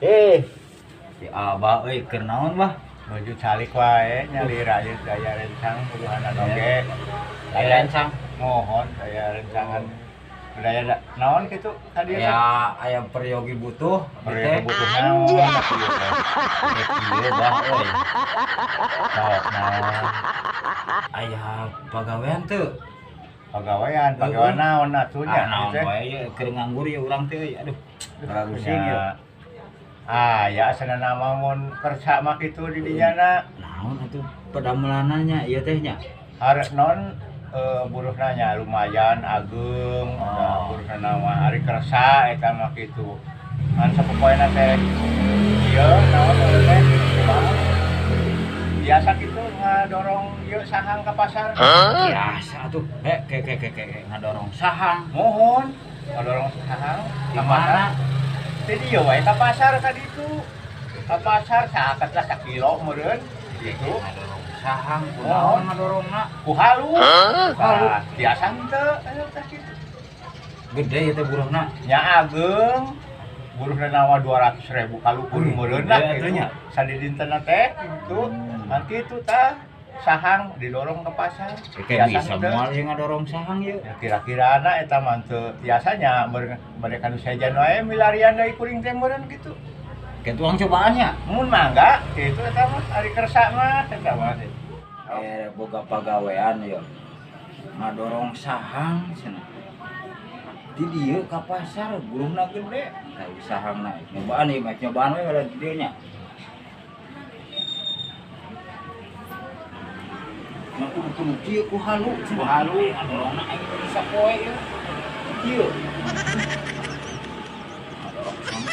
Si Abah euy keur naon bah? Nuju calik wae nyalira ieu daya rencang buruhanan oge. Daya rencang. Mohon daya rencangan daya naon kitu ka dieu? Ya aya peryogi butuh, peryogi butuh naon atuh ieu teh. Kieu bah euy. Sok naon? Aya pagawean teu? Pagawean, pagawean naon atuh nya? Naon wae ieu keur nganggur ieu urang teh euy. Aduh, rarusing ieu. Ah, ya asana nama mun kersa mah kitu di dinya na. Naon atuh padamelanna ieu teh nya? Harus naon buruhna nya lumayan ageung, buruhna mah ari kersa eta mah kitu. Ngan sapopoena teh ieu naon teh kumaha? Biasa kitu ngadorong ieu sahang ka pasar. Biasa atuh. Ke ke ke ke ngadorong sahang. Mohon ngadorong sahang di mana? Jadi ya wae ka pasar ka ditu. Ka pasar sakat lah sakilo meureun gitu. Ngadorong sahang kunaon ngadorongna? Ku halu. Halu biasa henteu aya teh kitu. Gede ieu teh buruhna. Nya ageung. Buruhna nawa 200.000 kaluhur meureun lah kitu. Sadidintenna teh kitu. Ngan kitu tah sahang didorong ke pasar. Biasa moal ieu ngadorong sahang ieu. Ya kira-kirana eta mah teu biasanya mereka nu sejan wae milarian deui kuring teh meureun kitu. Ke tuang cobaannya. Mun mangga kitu eta mah ari kersa mah eta mah. Boga pagawean ieu. Ngadorong sahang cenah. Di dieu ka pasar buruhna gede. Tah sahangna nyobaan ieu mah nyobaan we di dieu nya. Kudu kieu ku halu, ku halu ngadorongna aing bisa poe ieu. Kieu. Ngadorong sama.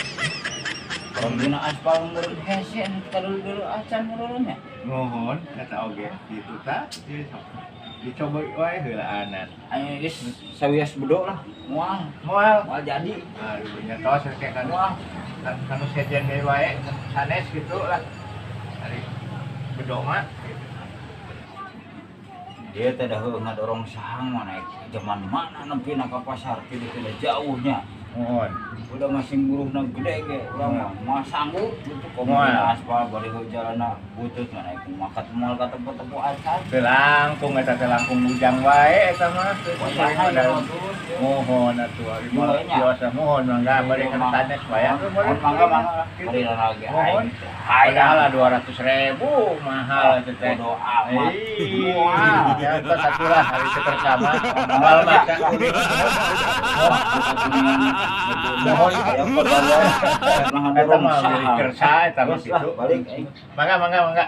Dina aspal meureun hese kadul-dul acan meureun nya. Nuhun eta oge kitu tah. Dicoba wae heulaanan. Aing geus sawias bedok lah. Moal. Moal. Moal jadi. Aduh nya tos ke kan. Moal. Kanu sejen deui wae sanes kitu lah. Ari bedok mah. Dia teh dah ngadorong sahang mah naik zaman mana nepi na ka pasar kieu jauhnya. Mohon. Udah masing buruhna gede ge urang mah moal sanggup kitu komo aspal bari jalanna butut mah naik makat moal ka tempo-tempo acan. Teu langkung eta teh langkung bujang wae eta mah. Mohon atuh ari mah biasa mohon mangga bari kana sanes wae. Mangga mangga bari lagi. Mohon. Padahal 200.000 mahal eta teh. Bodo amat. Moal. Ya tos atulah hari kersa mah. Moal maca. Mohon eta mah beli kersa eta mah kitu. Balik. Mangga mangga mangga.